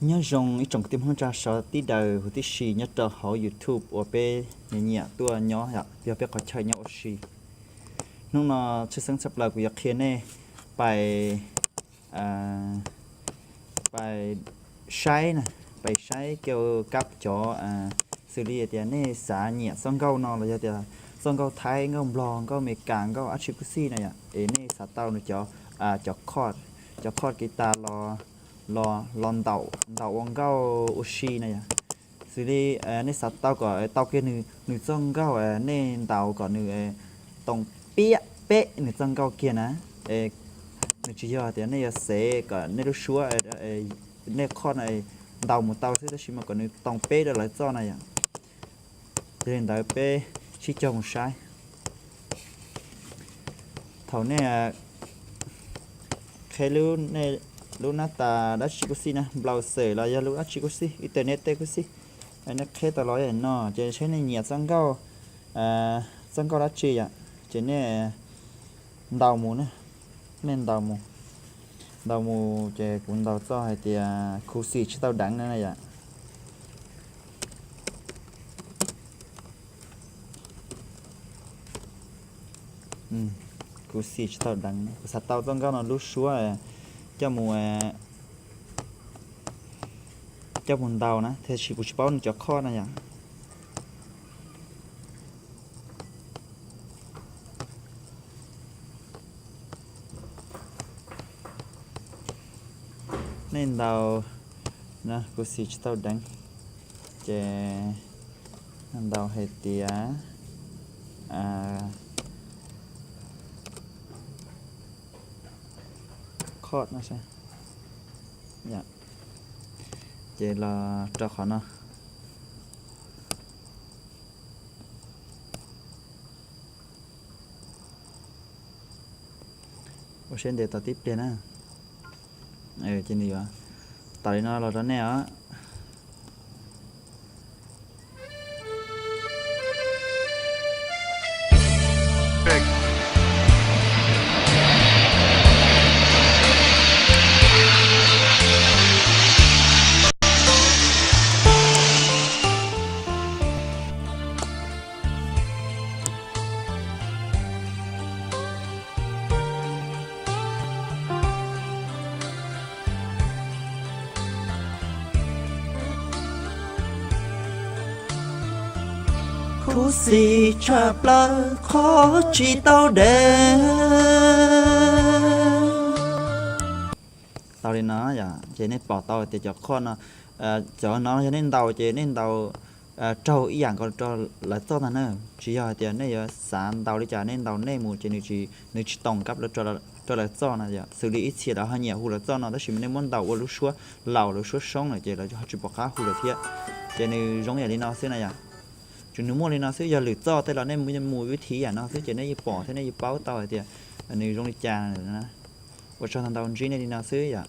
Nyob zoo ib tsoom kwv tij Hmoob tsa sov tib daws huv tib si nyob rau hauv YouTube uas peb nyiam nyiam tuaj nyob yom, yog peb qhov chaw nyob ua si. Hnub no tshwj xeeb tshaj plaws kuv yuav qhia nej pais, pais saib na, pais saib keo kab cov, xws li tias nej xav nyiam txoj nkauj no los yog tias txoj nkauj Thaib, nkauj Nplog, nkauj Amelikas, nkauj dab tsi kuj xij na yom, es nej xav tau nws cov, cov chord, cov chord guitar los, los, los ntaus, ntaus ua nkauj ua si na yom. Xws li nej xav tau kom tau kiag nws, nws txoj nkauj, nej ntaus kom nws toom piab peb nws txoj nkauj kiag na. Nws tsis yog tias nej yuav xev kom nej lub suab, nej chord no ntaus mus tau xwb, tab sis mas kom nws toom peb rau lawv txoj na yom. Yog li ntawd peb sib cog mus saib. Thaum nej qheb lub, lub nab tas dab tsi kuj xij na, browser los yog lub dab tsi kuj xij, internet tej kuj xij, nej qheb tau los no ces saib nej nyiam txoj nkauj, txoj nkauj dab tsi yom, ces nej ntaus mus na, nej ntaus mus, ntaus mus ces kuv ntaus txoj hais tias khuv xim tsis tau deev na yom. Khuv xim tsis tau deev, kuv xav tau txoj nkauj no lub suab coj mus, coj mus ntaus na, tiam sis kuv tsis paub nws cov chord na yom. Nej ntaus, khuv xim tsis tau deev, ces ntaus hais tias chord no, ces los rau qhov no. Ua siab ntev tos tib pliag na. Ces nws yuav tawm li no los rau nej os. Khuv xim tshaj plaws qhov tsis tau deev. Tau li no yom, ces nej pom tau tias cov chord no, cov no yog nej ntaus ces nej ntaus raug ib yam nkaus rau lawv txoj ntag na. Tsis yog hais tias nej yuav xav ntaus li cas nej ntaus nej mus ces nws tsis, nws tsis toom kab rau lawv txoj na yom. Xws li ib txhia lawv ho nyiam hu lawv txoj no tab sis mas nej muab ntaus ua lub suab laus, lub suab soob lawm ces lawv ho tsis pom qab hu lawm thiab. Ces nws zoo yam li no xwb na yom. Tsuas nws muaj li no xwb, yog lwm txoj tej los nej mus mus vib thib yam no xwb ces nej yeej pom thiab nej yeej paub tau hais tias nws zoo li cas. Ua tsaug ntau ntau, ntsib nej li no xwb yom.